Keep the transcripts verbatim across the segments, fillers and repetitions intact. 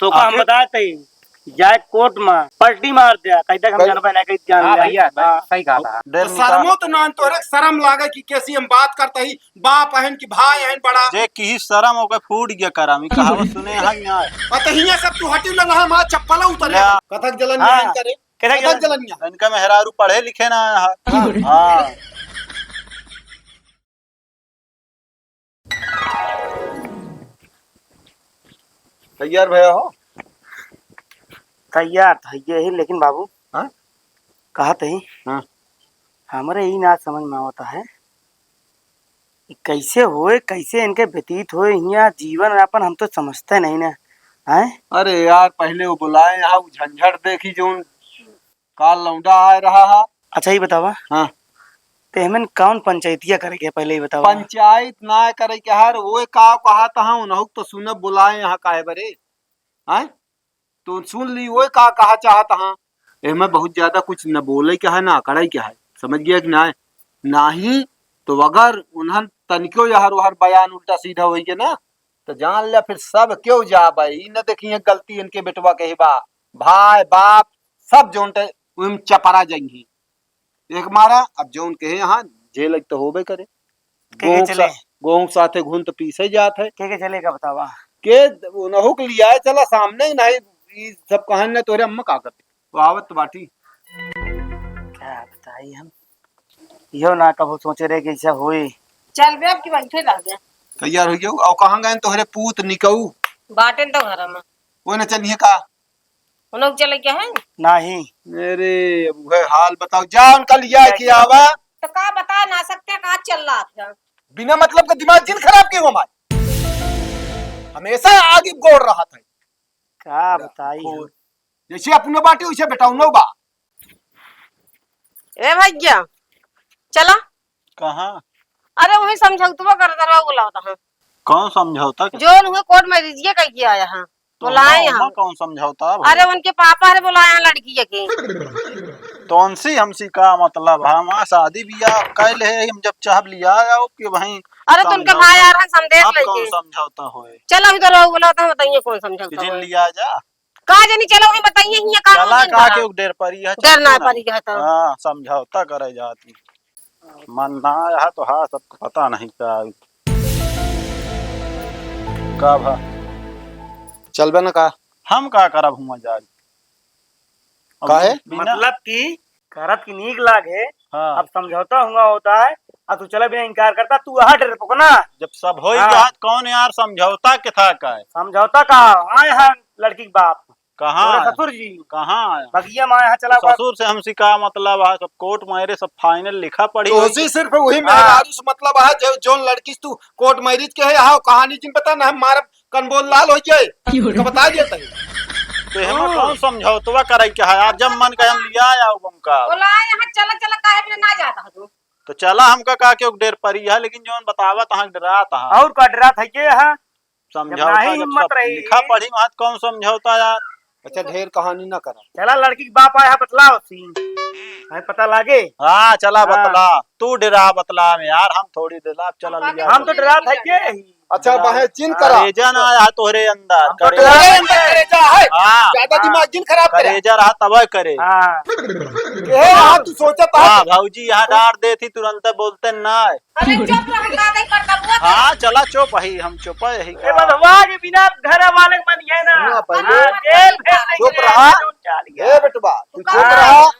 तो का हम आखिर बताए तई, जाए कोर्ट में पलटी मार दिया, कहीं तक हम कहीं जानबे ना, कहीं जान हाँ ले। भैया, हाँ। सही कहा था। तो डर निकाल। शर्मो तो ना, तोहरे शर्म लागे कि कैसी हम बात करते ही, बाप अहन कि भाई अहन बड़ा। जे किही शर्म ओके फूट गया करम, ई कहावत सुने हैं यहाँ। और तो हियाँ सब तू हटी ना, हम आज चप्पल उतरे। ना। कथक जलन हाँ। यहाँ करे। कथक कथक जलन। जलन यहाँ। इनका मेहरारू पढ़े लिखे ना है। हाँ। हाँ। तैयार भया हो? तैयार तो है ही, लेकिन बाबू, हाँ? कहत ही, हाँ। हमरे ई ना समझ में आवता है, ई कैसे होए, कैसे इनके व्यतीत होए हियाँ जीवन यापन, हम तो समझते नहीं ना, हैं? अरे यार, पहले वो बुलाए यहाँ, वो झंझट देखी, जो काल लौंडा आए रहा है। अच्छा, ई बतावा। हाँ। ते हमन कौन पंचायतिया करे के, पहले ई बतावा। पंचायत ना करे के हर, वो का कहा तहाँ, उन्हों तो सुनब बुलाए यहाँ काहे बरे? हैं? तो सुन ली, वो का कहा चाहत हाँ। एमे बहुत ज्यादा कुछ न बोले के है, ना अकड़ाई के है। समझ गया कि ना? नाही, तो अगर उन्हन तनिको यहर ओहर बयान उल्टा सीधा होई के ना, तो जान ले फिर सब केहू जाबे। ई न देखिए गलती इनके बेटवा के ही बा, भाई, बाप, सब जोनटे उम चपरा जाइही। एक मारा, अब जौन कहे यहाँ, जेल तो होबे करे। के के गोहूं के चले? सा-, गोहूं के साथे घुन तो पीसे जात है। के के चले का बतावा? के उनहु के लिया चला सामने ही नहीं, ई सब कहन ने तोरे अम्मा का करती। तो आवत तो बाटी। का बताई हम? इहो ना कबो सोचे रहे कि ऐसा होई। चल बे, अब की बैठे रह गए। तैयार हो गयो। और कहाँ गए तोहरे पूत निकऊ? बाटेन तो घर में। वो न चलिए का? उन्हों के चले क्या है? नहीं। अरे, अब वह हाल बताओ, जा उनका लिया के आवा। तो का बता ना सकते, का चल रहा था? बिना मतलब का दिमाग जिन खराब के हो हमारे। हमेशा आगे गोड़ रहा था। का बताई हम? जैसे अपनो बाटी, वैसे बेटा उनो बा। ए भैया, चला। कहाँ? अरे, वही समझौतवा करत रहा, बुलावत हाँ। कौन समझौता के? जोन हुए कोर्ट मैरिजिया कह के आया हाँ। तो बुलाए हम, यहाँ। हम कौन समझौता भई? अरे, उनके पापा रे बुलाए हैं लड़की के। तो उनसे हमसे का मतलब है? हमारा शादी ब्याह कर ले, हम जब चाहब लिया आओ कि भाई अरे, तो उनके समझौता। भाई आ रहा है संदेश अब कौन लेके। समझौता होए? चलो, इधर आओ, बुलावत हाँ, बताइए कौन समझौता कि जिन होए। लिया जा। का जानी, चलो वहीं बताइए, हियाँ का चला हो का जिन के डर परी है, डर ना चलते परी नहीं। है तो। हाँ, समझौता करे जाती। मन ना आया तो हाँ, सबको पता नहीं का। का भा? चलबे ना का? हम का करब हुआ जाई? अब काहे? बिना मतलब कि करत की नीक लागे, हाँ। अब समझौता हुआ होता है, अब तू चले बिना इनकार करता, तू वहाँ डर पकना। जब सब हो ही हाँ। गया, तो कौन यार समझौता के था का है? समझौता का? आए हैं लड़की के बाप। कहाँ तोरे आया? ससुर जी। कहाँ आया? बगिया में आया है, चला तो बाप। ससुर से हमसे का मतलब है? सब कोर्ट मायरे, सब फाइनल लिखा पढ़ी तो होई। उसी सिर्फ वही हाँ। मेहरारू से मतलब है, जो, जोन लड़की से तू कोर्ट मैरिज के है, हाँ, कहानी जिन पता ना, हम मारब कनबोल लाल हो जाए, तो बता देता है। तो हमें हाँ। कौन समझौतवा कराई के है? आज जब मन कहे हम लिया आओ बमका। बोला, यहाँ चला, चला, काहे बिना ना जाता है तू? तो चला, हमका का के डेर परी है, लेकिन जौन बतावा तहाँ डरात है। और का डरात है के है? समझौता जब नहीं जब हिम्मत सब रही। लिखा पढ़ी वहाँ कौन समझौता यार? अच्छा, ढेर कहानी ना करा। चला, लड़की के बाप आया है, बतला उसी। हमें पता लागे। हाँ, चला हाँ। बतला। तू डरा बतला में यार, हम थोड़ी डरा, चला हम लिया। हम तो डरात है के ही। अच्छा, हाँ। बहे जिन करा। करेजा ना आया तोहरे अंदर। हम तो करेजा। तोहरे अंदर करेजा है। हाँ। ज्यादा दिमाग जिन खराब करे। करेजा रहा तब करे। हाँ। के है, हाँ, तू सोचत है। हाँ, भौजी यहाँ डार देती, तुरंत बोलते ना। अरे चुप रह, हम का नहीं करता हुआ। हाँ, चला चुप ही, हम चुप ही ए, का। बंधवा के बिना घर वाले के मन ये ना। हाँ, पहले हाँ, जेल भेज देंगे, चुप रहा। जो चाल गया। ए बेटवा, तू तू चुप कहाँ रहा। है?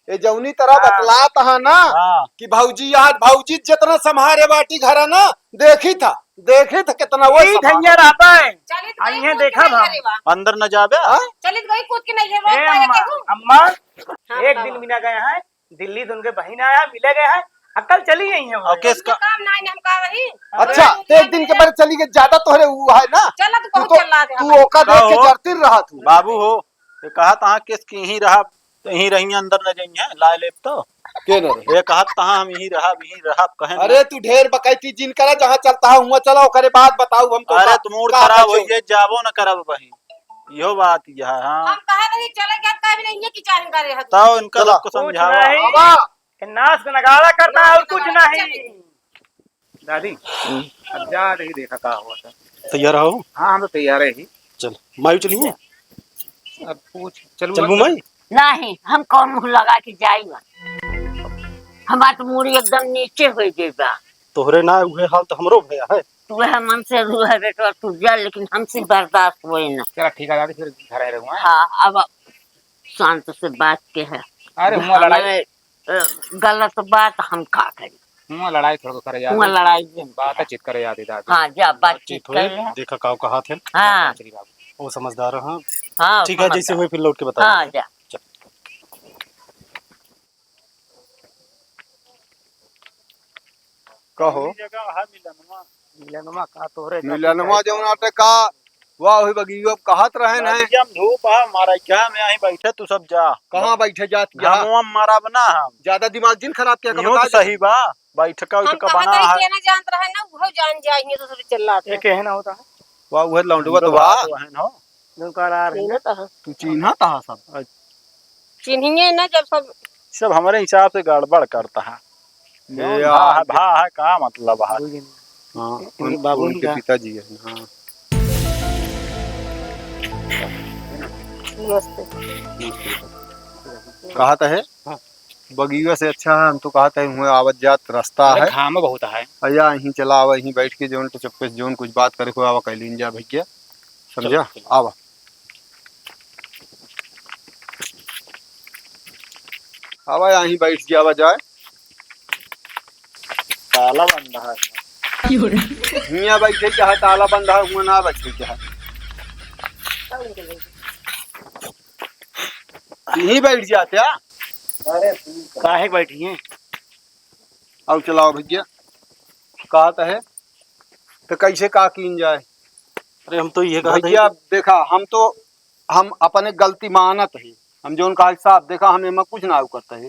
ए जौनी तरह हाँ। बतलात हा ना हाँ। कि भौजी आज भौजी जितना संभारे बाटी घर ना, देखी था, देखी था कितना वो ई संभारे। धैया रहता है। चलित गई आइए कूद के देखा नहीं था। घरे बा। अंदर न जाबे। हाँ? चलित गई कूद के नहीं घरे बा, ए पाया अम्मा, केहू? अम्मा, हाँ, एक बतावा। दिन बिना गए हैं, दिल्ली से उनके बहिन आया, मिले गए हैं, अक्कल चली गई है वो। और किस उनके का काम ना है, हम का वही। अच्छा, अरे, तो एक दिन के बाद चली गई, ज्यादा तोहरे वो है ना। चला, तू तू बहुत तो, चिल्ला दे तू हमारे। ओका देख के कहो। डरती रहा तू। बाबू हो, ये कहा तहाँ किस की यहीं रहा, तो यहीं रही, अंदर न जाइए, लाए लेब तो। के न रहे? ये कहा तहाँ हम यहीं रहा, यहीं रहा, कहे न। अरे, तू ढेर बकैती जिन करा, जहाँ चलता है, हुआ चला, ओकरे बाद बताऊ हमको अरे, का, तू मूड का खराब कर होई जो? गए, जाबो न करब बहिन। इहो बात यह है, हाँ। हम कहा नहीं चले क्या, कभी नहीं है कि चाहे करे है। तब इनका चला। सबको कुछ समझावा। नहीं। बाबा। कि नाच का नगाड़ा करना और कुछ नहीं। दादी, हम्म। अब जा रही, देखा का हुआ था। तैयार हो? हाँ, हम तो तैयार है ही। चल, मायू चलिए। अब पूछ, चलबू चलबू माई? माई? नहीं, हम कौन मुँह लगा के जाई बा? हमार तो मूड़ी एकदम नीचे होइ गई बा। तोहरे ना उहे हाल तो हमरो भया है। तू है मन से रू है बेटवा, तू जा, लेकिन हमसे बर्दाश्त होई ना। चला ठीक है दादी, फिर घर आए रहूँ, हाँ? हाँ, अब शांत से बात के है। अरे, हुआ लड़ाई। हमें, अ, गलत बात हम का करी? हुआ लड़ाई थोड़ा करे याद हुआ है। लड़ाई जिन बातचीत करे याद है दादी। हाँ, जा, बातचीत बातचीत होई, कर ले। देखा काऊ कहा थे। हाँ। चली बाबू। वो समझदार है। हाँ, ठीक है, समझदार। जैसे हुए फिर लौट के बताओ। हाँ, जा। चल। कहो। कौनी जगह है मिलनवा? मिलनवा का तोहरे मिलनवा जौन आटे का, वाह, वही बगियो अब कहत रहन है। बगिया में धूप है, मारा क्या में यहीं बैठे, तू सब जा। कहाँ बैठे जात जा? घामवा में मारा बना हम। ज्यादा दिमाग जिन खराब किया, इहो बता तो दे। सही बा, बैठका हम उठका कहा बना कहीं है। के ना जानत रहे ना, उहो जान जाए, ये तो सब चिल्लात है। एक है ना होता है। वाह, उहे लौंडवा तो बा। तो है ना। दुकानदार है। चिन्हत ह। तू चिन्हत ह सब। चिन्हिए ना जब सब सब हमरे हिसाब से गड़बड़ करता है। ए जौन भा यार। है, भा है, का मतलब है? हाँ, इनके उन-, बाबू उनके का। पिताजी है, हाँ। नमस्ते। नमस्ते। कहत है, हाँ। बगिया से अच्छा है, हम तो कहत है, हुए आवत जात रास्ता अरे, है। घाम बहुत है। अया, यहीं चला आवा, यहीं बैठ के जौन तो चुप्पे से जौन कुछ बात करे को आवा, कह लीन जा भैया। समझा? चलो, चलो। आवा। आवा, यहीं बैठ जावा जाए। ताला बंद है। हियाँ बैठे के है, ताला बंद है, हुआँ ना बैठे के है। यहीं बैठ जाते, हाँ? काहे बैठी हैं? अब चलाओ भैया, कहत है, तो कैसे का कीन जाए? अरे, हम तो ये कहत है भैया, कि देखा, हम तो, हम अपने गलती मानत है, हम जौन कहा साहब, देखा, हम एमा कुछ ना करते है।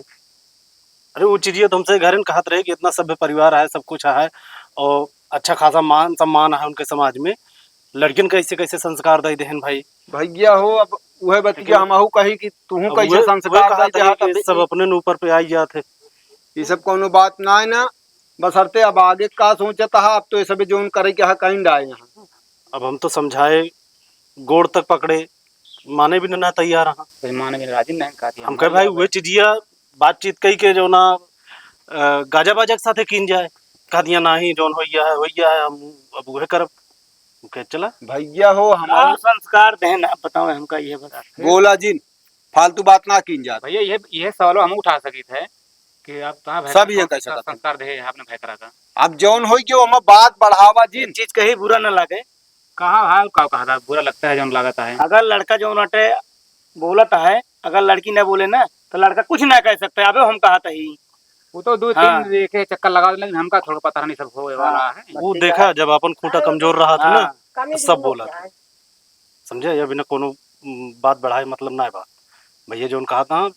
अरे, वो चिड़िया तो हमसे घरे न कहत रहे कि इतना सभ्य परिवार है, सब कुछ है, और अच्छा खासा मान सम्मान है उनके समाज में, लड़किन कैसे कैसे संस्कार दे देहन भाई। भैया हो, अब उहे बतिया लेकिन हमहू कही कि तुहू अब कैसे उहे, उहे संस्कार कहा दे था देहत कि अभी। सब अपने न ऊपर पे आई जात है। ये सब कौनो बात ना है ना, बस हरते अब आगे का सोचत हा, अब तो ये सब जौन करे के हा कहीं डाए यहाँ। अब हम तो समझाए, गोड़ तक पकड़े, माने भी ना तैयार हा। कोई माने भी राजी नहीं, कहती हम हम कहे, नहीं "भाई, जाबे।" उहे चिड़िया बातचीत कई के जो ना, अ, गाजा बाजा के साथे कीन जाए।" कह दिया, "नाही, जौन होइया है, होइया है, हम अब उहे करब।" वो कहे, "चला।" भैया हो, हमार का संस्कार देन, आप बताओ, हमका ये बता। बोला जिन, फालतू बात ना कीन जात। भैया, ये, ये सवालो हम उठा सकित है कि आप कहाँ सब भैया ये का कह सकत है। संस्कार दे अपने भैतरा का। अब जौन होई के ओमा बात बढ़ावा जिन। एक चीज कही बुरा ना लागे। कहा है, का कहा था, बुरा लगता है, जौन लागत है। अगर लड़का जौन बाटे बोलत है, अगर लड़की ना बोले ना, तो लड़का कुछ ना कह सकता है। अबे हम कहत ही। वो तो दो हाँ। तीन देखे चक्कर लगा, लेकिन हमका थोड़ा पता नहीं सब होए वाला हाँ। है। वो बच्चे देखा, का जब अपन खूंटा अरे, कमजोर रहा था ना, हाँ। तो सब बोला था। समझे? ये बिना कोनो, उम, बात बढ़ाए मतलब ना बा। भैया जौन कहा था,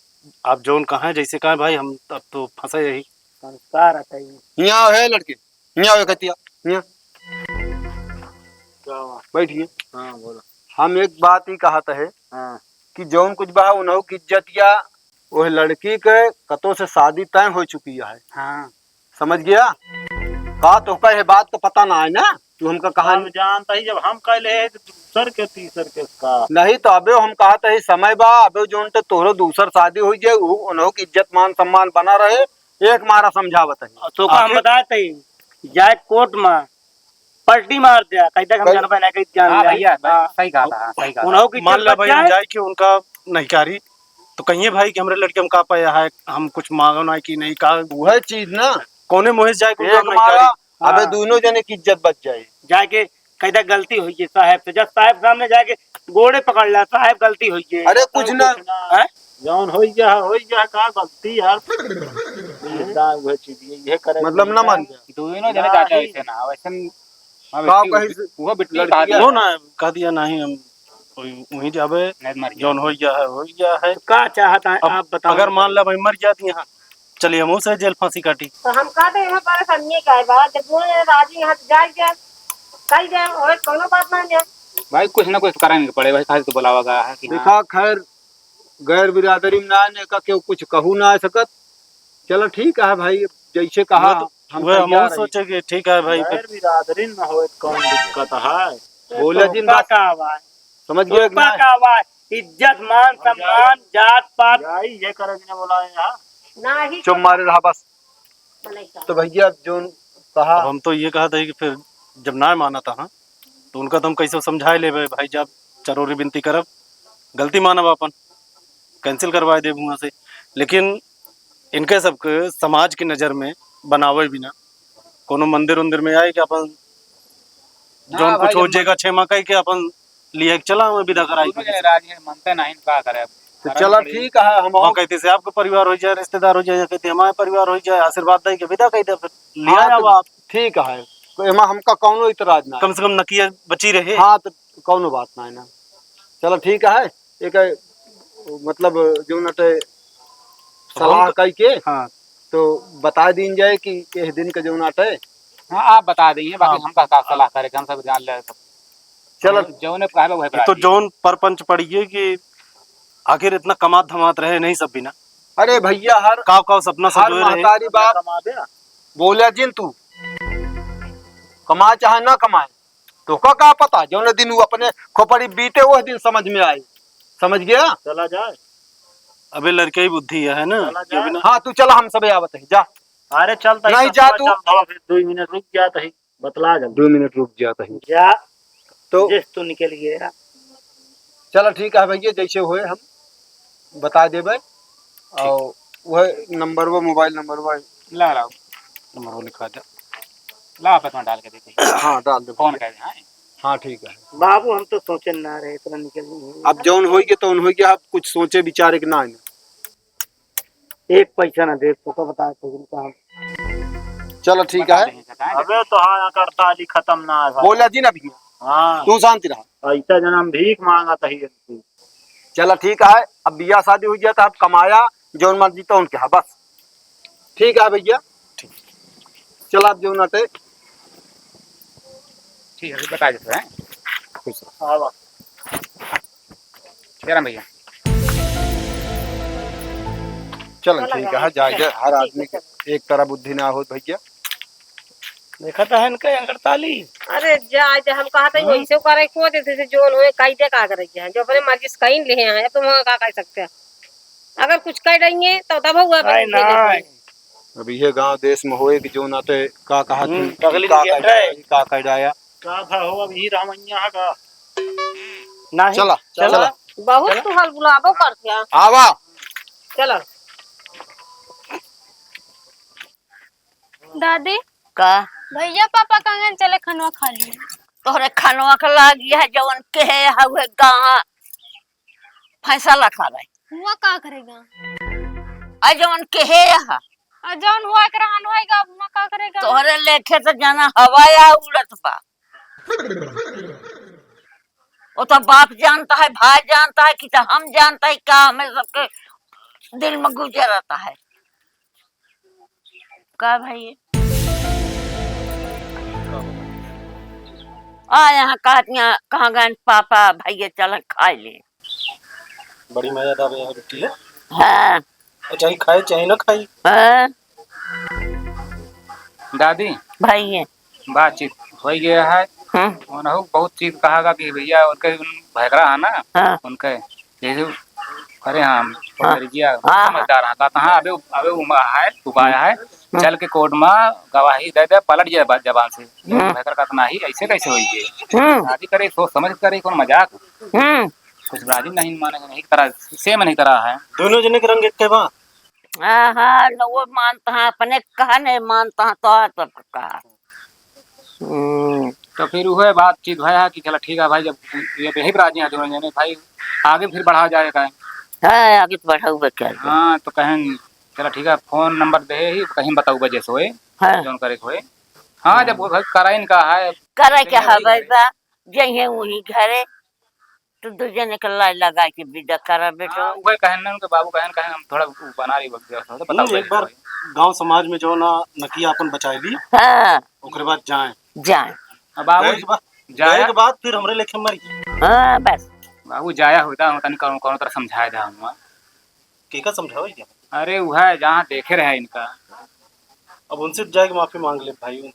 आप जौन कहा है, जैसे कहा है भाई, हम अब तो फंसे यही। संस्कार आता है। यहाँ है लड़के। हियाँ आवे कतिया, हियाँ। क्या हुआ? बैठिए। हाँ, बोलो। हम एक बात ही कहत है हाँ। कि जौन कुछ बा, उन्हों की इज्जतिया, वह लड़की के कतो से शादी तय हो चुकी है। हाँ। समझ गया? का तोहका ये बात का पता ना है ना? तू हमका कहा हम जानता ही, जब हम कह ले तो दूसर के, तीसर के का? नहीं तो अबे हम कहत ही समय बा, अबे जौन तो तोहरो दूसर शादी हो जाए, उ-, उन्हों की इज्जत मान सम्मान बना रहे, एक मारा समझावत है। तो का हम आखिर बताते ही, जाए कोर्ट में पलटी मार दिया, कहीं तक हम कल जानबे नहीं, कहीं जान हाँ लिया। भैया, हाँ। सही कहा था, हाँ, सही कहा था। उन्हों की मान इज्जत ले बच भाई, हम जाए। जाए कि उनका नहीं कारी, तो कहिए भाई कि हमरे लड़के में का पाया है, हम कुछ मांगो ना कि नहीं का। वह चीज ना। कौने मोहे जाए कि उनका एक नहीं मारा, कारी। अबे हाँ। दोनों जने की इज्जत बच जाए। जाके कहीं तक गलती हुई है साहब से, जब साहब सामने जाके गोड़े पकड़ ला, "साहब, गलती हुई है।" अरे, कुछ ना। हैं? जौन होई गया है, होई गया है, का गलती यार? ये दाग हुए चीज, ये, ये करे मतलब, ना मान गया। दोनों जने ना, चाचा नहीं। वैसे ना, वैसे न-, हाँ, का बेटी, कही से वो बेटी लड़की का है? वो ना, कह दिया, "नहीं, हम वही, वहीं जाबे, नहीं, मर गया।" जौन होई गया है, होई गया है।" तो का चाहता है, अब आप बताओ। अगर मान ला, भाई, मर जाती यहाँ, चलिए, हम उसे जेल फांसी काटी। तो हम कहते हैं, यहाँ परेशानी का है बात, जब वो राजी यहाँ से जाए, जाए, कही जाए, और कोनो बात ना है। भाई, कुछ ना कुछ करेंगे पड़े, भाई, खाली तो बुलावा गया है कि हाँ। देखा, खैर, गैर बिरादरी में ना आने का क्यों कुछ कहू ना आ सकत। चलो, ठीक है भाई, जैसे कहा, वो तो, हम वो हम तैयार हैं। सोचे कि ठीक है भाई, गैर बिरादरी में होए, कौन दिक्कत है? बोले तो जिन का बात का आवाज? समझ गए कि तोहका ना? का आवाज? इज्जत, मान, सम्मान, जात पात। यही, ये करे बिना बोला है यहाँ। नाही चुप मारे रहा बस। तो भैया, जोन कहा अब हम तो ये कहत ही कि फिर जब ना मानत ह, तो उनका तो हम कैसे समझाए लेबे, भाई, जब चरोरी बिनती करब, गलती मानब आपन, cancel करवाए देब हुआँ से। लेकिन इनके सबके समाज की नजर में बनावे बिना कोनो मंदिर उंदिर में आए कि अपन ना जौन कुछ भाई, हो हम जेका क्षमा कई के अपन लिए के चला, हमें विदा कराई दोनों के। जने राजी हैं, मानते नहीं, का करे अब? तो करम चला पड़ी। ठीक है, हम वहाँ और कहते से आपका परिवार हो जाए, रिश्तेदार हो जाए, या कहते हमारा परिवार हो जाए, आशीर्वाद दे के विदा कई दे, फिर ले हाँ, आओ तो आप। ठीक है, तो एमा हमका कौनो इतराज ना है। कम से कम नकिया बची रहे। हाँ, तो कौनो बात ना है ना। चला ठीक है, एक मतलब जो नटे सलाह कई के हाँ। तो बता दीन जाए कि एह दिन के जो नटे। हाँ, आप बता दीजिए, बाकी हाँ। हमका का सलाह करे के, हम सब जान ले सब। चलो। जौने कहबे वही ये तो बता दीजिए। जौन परपंच पड़िए कि आखिर इतना कमात धमात रहे नहीं सब बिना। अरे भैया, हर काव काव सपना हर सजोए रहे। महतारी बाप कमा दे। बोले जिन तू कमाए चाहे ना कमाए, तो का, का पता, जौने दिन वो अपने खोपड़ी बीते, वह दिन समझ में आए। समझ गया? चला जाए। अबे लड़के ही बुद्धि है ना, चला ये जाए। बिना हाँ, तू चला, हम सबे आवत है, जा। अरे चल तही नहीं, जा तू। चल, फिर दो मिनट रुक जा तही, बतला जल्दी। दो मिनट रुक जा तही। जा। तो जैसे तू निकल गया। चला ठीक है भैया, जैसे होए हम बता देबे। ठीक। और वह नंबर वो, मोबाइल नंबर वो। ला, लाओ। नंबर वो लिखवा दे। ला, आप अपना डाल के दे दे। हाँ, डाल दे फोन भैया। कर दे, हाँ। हाँ, ठीक है। बाबू, हम तो सोचे ना रहे, इतना निकल गए। अब जौन होई के, तौन होई के, आप कुछ सोचे विचारे के ना है ना। एक पैसा ना दे, तो का बता, तो हम चलो, ठीक है। बता देंगे, बता देंगे। अबे, तो हाँ, अकड़ताली खत्म ना है भाई। बोला जी ना भैया। हाँ। तू शांति रहा। ऐसा जना हम भीख मांगत ही। चला, ठीक है, अब बियाह शादी हो गया, तो अब कमाया, जौन मर्जी तौन कहा, बस। ठीक है भैया। ठीक। चला, अब जौन अटे। ठीक है, बता देते हैं। खुश रहो। हाँ, वाह। जय राम भैया। चलो, ठीक है, जाए, जाए, हर आदमी के एक तरह बुद्धि ना होत भैया। देखा तो है इनका अकड़ताली। अरे जा, जा, हम कहा था हाँ। वैसे करे को देते थे, जोन होए, कई दे का करे, जो अपने मर्जी से कहीं ले हैं, अब तो वहाँ का कर सकते हैं। अगर कुछ कह देंगे, तो तब हुआ नहीं, नहीं। अब ये गांव देश में होए कि जो नाते का कहा हम्म, थी, तकलीफ का ये कह है। डाया, का कह डाया। का भा हो, अब यही रामैया है का? नहीं। चला, चला। चला। बहुत चला। तू हल बुलाबो कर दिया। आवा। चला। दादी। का? भैया पापा कहें चले खनवा खा लिए। तोहरे खनवा के लागी है, जवन के है, हवे गाँव। फैसला करे। हुआ का करेगा? आ जवन के है, यहाँ। आ जवन हुआ के रहन होएगा, हुआ का करेगा? तोहरे लेखे तो जाना हवा या उड़त बा। वो तो बाप जानता है, भाई जानता है, कि तो हम जानता है, क्या हमें सबके दिल में गुजरता है। का भाई? आ यहाँ कहत, यहाँ कहाँ गए पापा, भैया चल खाए ले। बड़ी मजा आवे यहाँ रोटी है। हाँ। चाहे खाए, चाहे ना खाए। हाँ। दादी। भाई है। बातचीत हो गया है। हाँ। उन्हों बहुत चीज कहा गा कि भैया उनके उन भैकरा है ना, हाँ। उनके जैसे, अरे हाँ, हाँ। पटरिया हाँ। समझदार है, कहता हाँ, अबे, अबे उम्र है, उपाय है, हम्म। चल के कोर्ट में गवाही दे दे, पलट जाए बात जबान से। हम्म। भैकर कहता नहीं, ऐसे कैसे होई है? हम्म। शादी करे, सोच समझ करे, कौन मजाक? हम्म। कुछ राजी नहीं माने, नहीं करा, सेम नहीं करा है। दोनों जने के रंग एक के बा। हाँ, हाँ, न वो मानता है, अपने कहा नहीं मानता है, तो सबका कहा। हम्म। तो फिर उहे बातचीत भया कि चला ठीक है भाई, जब ये यही पर राजी हैं दोनों जने भाई, आगे फिर बढ़ा जाए का। हाँ, आगे तो बढ़ाऊ बे क्या है? हाँ, तो कहें चला ठीक है, फोन नंबर दे ही, कहीं बताऊ बे जैसे होए, हाँ। जौन करे के होए। हाँ, जब वो भाई कराइन का है, करे के हवे बा, जइहे वही घरे। तो दू जने के लाई लगा के विदा करा बेटा। हाँ, उहे कहन ना, उनके बाबू कहन, कहन हम थोड़ा उ बना रही वक्त, थोड़ा हम्म, बताओ एक बार भाई। गांव समाज में जो ना नकिया अपन बचाए ली, हाँ। ओकरे बाद जाए। जाए। अब बाबू गए के बाद, जाया। गए के बाद फिर हमरे लेखे मरी। हाँ, बस। बाबू जाया होता, हम तनी कौन, कौन तरह समझाए दा हम। केका समझावे क्या? अरे उहे जहाँ देखे रहे इनका। अब उनसे जाके माफी मांग ले भाई।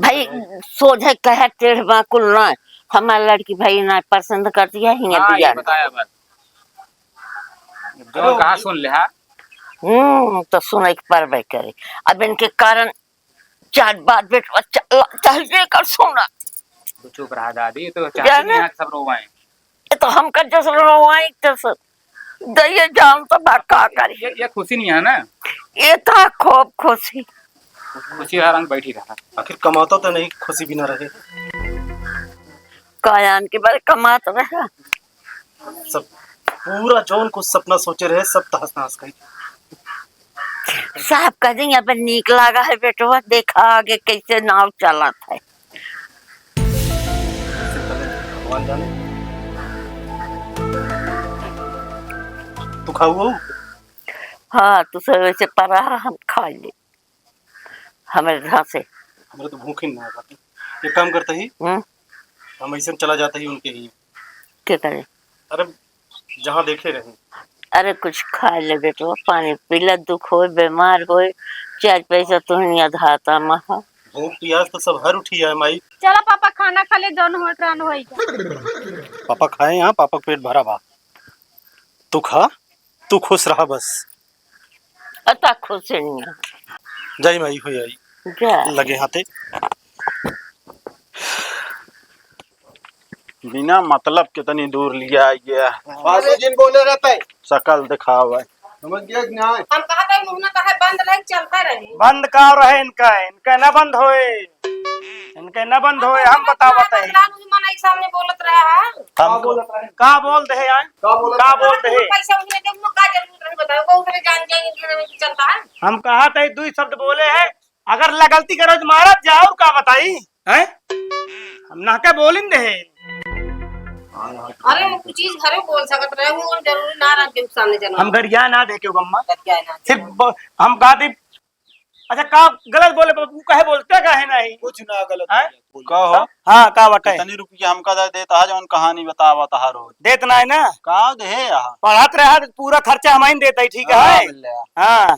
भाई, सोझे कहे टेढ़ बाकुल ना, हमार लड़की भाई ना पसंद कर दिया ही हाँ, ये बिया ना। बताया बात। जौन कहा सुन ले, हाँ? हम्म, तो सुनइ के परबे करे। अब इनके कारण चार बार बेटवा चला, चाहे जेकर सुना। तू चुप रहा दादी, ये तो चाहती जाने? नहीं है कि सब रोवाएं। ये तो हम कर जस रोवाएं, जस दइए जान तो बा का करी। ये, ये खुशी नहीं है ना? ये तो खूब खुशी। खुशी हर रंग बैठी रहा। आखिर कमाता तो नहीं, खुशी भी ना रहे। कायान के बारे कमात रहा। सब पूरा जौन कुछ सपना सोचे रहे, सब तहस नहस करी। साहब कह देंगे, "अब नीक लागा है बेटवा, देखा आगे कैसे नाव चलत है।" भगवान जाने। तू खाऊ हो? हाँ, तू सब ऐसे परा, हम खा ले। हमारे धांसे। हमरे तो भूख ही ना लागत। एक काम करते ही, हम्म? हम ऐसे चला जाते ही उनके ही। के करे? अरे, जहाँ देखे रहे। अरे, कुछ खा ले बेटवा, पानी पी ले, दुख होए, बीमार होए, चार पैसा तुहनी अधाता महा। भूख प्यास तो सब हर उठी है, माई। चला पापा, खाना खा ले, जौन होए, रान होए। पापा खाए यहाँ, पापा के पेट भरा बा। तू खा, तू खुश रहा बस। अता खुश नहीं है। जाई माई, हुई आई। जा। लगे हाथे। बिना मतलब के तनी दूर लिया गया। बाबू जिन बोले रहते। शकल दिखावे। समझ गया कि नहीं? हम कहा था, मुंह ना कहे बंद रहे, चलता रहे। बंद का रहे इनका, इनका ना बंद होए, इनका ना बंद होए, हम बतावत है। बंद रहा, मुझे मना एक सामने बोलत रहा है। हम का बोलत रहे? का बोल दे यार? का बोलत का रहे? बोल दे? पैसा उठने दे, उनको का जरूरत रहे बताओ, वो उतने जान जाएंगे कि चलता है। हम कहा था, दुई शब्द बोले हैं, अगर लगलती करो तो मारत जाओ, का बताई? हैं? हम ना के बोलिन दे। अरे, वो कुछ चीज घरे बोल सकत रहे, वो जरूरी ना रह के सामने जना। हम गरिया ना दे के बम्मा। गरिया ना दे। सिर्फ ब-, हम कहा थी, अच्छा, का गलत बोले, बाबू, काहे बोलते, काहे नहीं? कुछ ना गलत हैं? बोले, बोले। का हो? हाँ, का बाटे? कितनी रुपया हमका दे देता है, जौन कहानी बतावत है रोज? देत ना है ना? का दे है यहाँ? पढ़त रहा तो पूरा खर्चा हम ही देता ही, ठीक हाँ, है? मिल गया। हाँ।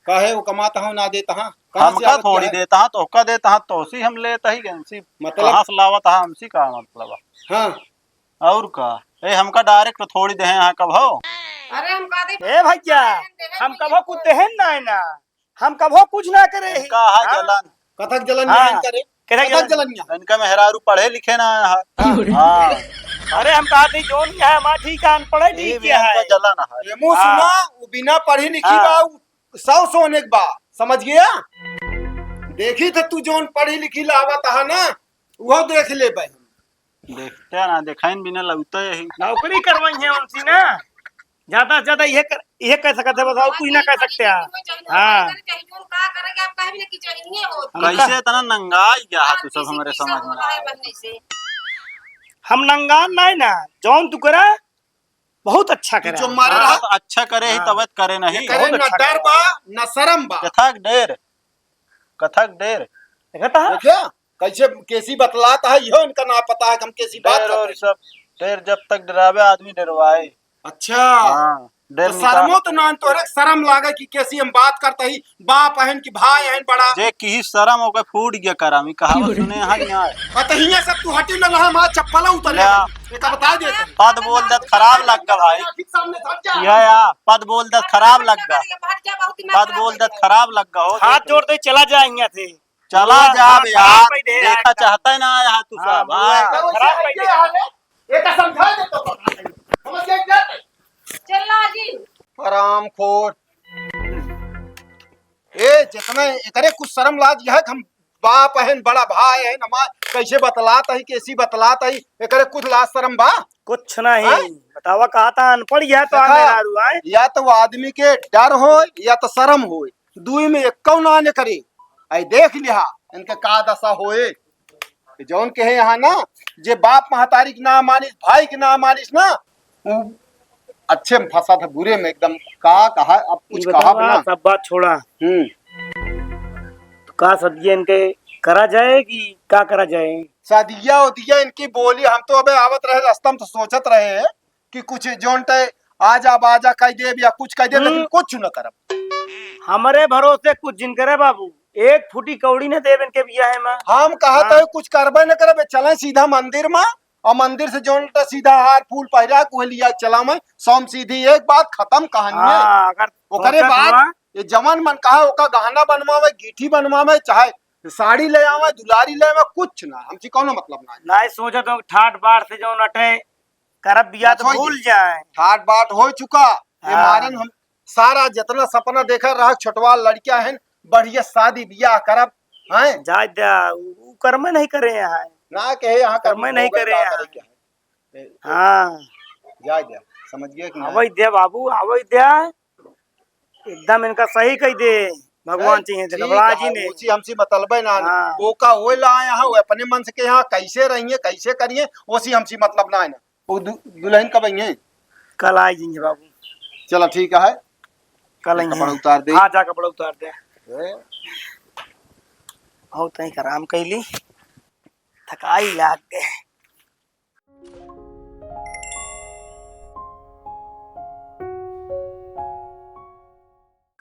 काहे वो कमाता हूँ, ना देता हाँ? कहाँ से हमका आवत थोड़ी क्या है? देता हाँ, तोहका देता हाँ, तोसी हम लेता ही, हमसी मतलब? कहाँ से लावत हाँ, हमसी का मतलब है? हाँ। और का? ए, हमका direct थोड़ी दे हैं यहाँ कब हो? अरे हम कहा दे ए भैया, हम कबो कुछ देहन ना है ना, हम कबो कुछ ना करे ही। इनका है हाँ। जलन। कथक जलन हाँ। यहाँ करे। कथक कथक जलन। जलन यहाँ। इनका मेहरारू पढ़े लिखे ना है। हाँ। हाँ। अरे हम कहा थी जोन यहाँ हमार ठीक है, अनपढ़े यही ठीक भी किया इनका है। जलन है। ये मुँह हाँ। सुना, वो बिना पढ़ी लिखी हाँ। बा, उ सौ सोने के बा, समझ गया? देखी तो तू जोन पढ़ी लिखी लावत है ना, वो देख ले भाई। देखते ना, देखाइन बिना लगता यही। नौकरी करवाई है उनसे ना, ज्यादा से ज्यादा यह कर, यह कह सकते हैं, बस और कुछ ना कह सकते हैं। हाँ। हम कैसे कहा इतना नंगा गया है तू सब हमारे समझ में ना आए। हम नंगा नहीं ना, जौन तू करा, बहुत अच्छा तू करे। जो मारे हाँ, रहा। तो अच्छा करे ही, हाँ। तबत करे नहीं। ये करे बहुत ना अच्छा डर करे। बा, ना शरम बा। कथक डेर, कथक डेर। देखा था? देखा? कैसे केसी बतलात है, यो इनका ना पता है कि हम केसी बात डेर करते और हैं। सब डेर, जब तक डरावे आदमी डरवाए। अच्छा। हाँ, डेर तो निकाल। शर्मो तो ना, तोहरे शर्म लागे कि केसी हम बात करते ही, बाप अहन कि भाई अहन बड़ा। जे किही शर्म ओके फूट गया करम, ई कहावत सुने हैं कि नहीं? हाँ, तो हियाँ से तू हटी ना, हमारा चप्पल उतर ले। जाए। एक बता दे। पद बोल देत खराब लग गा भाई। ठीक सामने से हट जा। या, या, पद बोल देत खराब लग गा। हट जा, बहुत दिमाग पद खराब बोल कर देत दिया। खराब लग गा हो। हाथ जोड़ दे, चला जा हियाँ से। चला जा बे यार, देखा चाहता है ना यहाँ तू हाँ, सब, हाँ। खराब कर दिया। एका समझा दे तो, समझ गए क्या? चला जी। हरामखोर। ए, जितना एकरे कुछ शर्म लाज यह कि हम बाप हन, बड़ा भाई हन, हमार कैसे बतलात ही, कैसी बतलात ही, एकरे कुछ लाज शर्म बा? कुछ नहीं। हैं? बतावा, कहा था अनपढ़ यह तो देखा, आने दारू आए। या तो आदमी के डर हो, या तो शर्म हो, दुई में एक ना ने करे। आई देख लिहा, इनके का दशा होए। जौन कहे यहाँ ना, जे बाप महतारी के ना मानिस, भाई के ना मानिस ना, उ अच्छे में फंसा था, बुरे में एकदम। का कहा, अब कुछ ई कहा बतावा, ना। सब बात छोड़ा। हम्म। तो का सदिया इनके करा जाए कि का करा जाए? सदिया उदिया इनकी बोली, हम तो अबे आवत रहे रास्ता में तो सोचत रहे कि कुछ जौन तय आ जा, बाजा कह देब या कुछ कह देब, लेकिन हम्म। कुछ न करब। हमरे भरोसे कुछ जिन करे बाबू, एक फुटी कौड़ी न देब इनके बियाहे में। हम कहत हाँ। है कुछ करबे न करब, चले सीधा मंदिर में, और मंदिर से जौन लटे सीधा हार फूल पहिरा के उहे लिया के चलावे, सौम सीधी एक बात खतम कहानी है। हाँ, अगर ओकरे सोचत बाद हुआ। ये जवन मन कहा ओका गहना बनवावे, गीठी बनवावे, चाहे साड़ी ले आवे, दुलारी ले आवे, कुछ ना, हमसे कौनो मतलब ना है। नाहीं सोचत हो ठाट बाट से जौन लटे करब बियाह तो भूल जाए। ठाट बाट हो चुका, ये हाँ। मारन हम सारा जितना सपना देखा रहा, छोटवा लड़किया है, बढ़िया शादी बियाह करब, हैं? जाए द्या, उ, उ कर्मे नहीं करे हैं। ना कहे यहाँ कर्मे नहीं करे हैं। हाँ। जाए द्या, समझ गए कि ना? आवै द्या बाबू, आवै द्या। एकदम इनका सही कह दे, भगवान चाहिए तो घबरा जी ने। उसी हमसे मतलब है ना। हाँ। वो का होए ला आए हैं, वो अपने मन से के यहाँ कैसे रहिए, कैसे करिए, उसी हमसे मतलब ना है ना। वो दु-, दुल्हन कब आई है? कल आई जी बाबू। चला ठीक है। कल आई कपड़ा उतार दे। हाँ, जा कपड़ा उतार दे। ए? बहुत तनिक आराम कैली, थकाई लाग गए।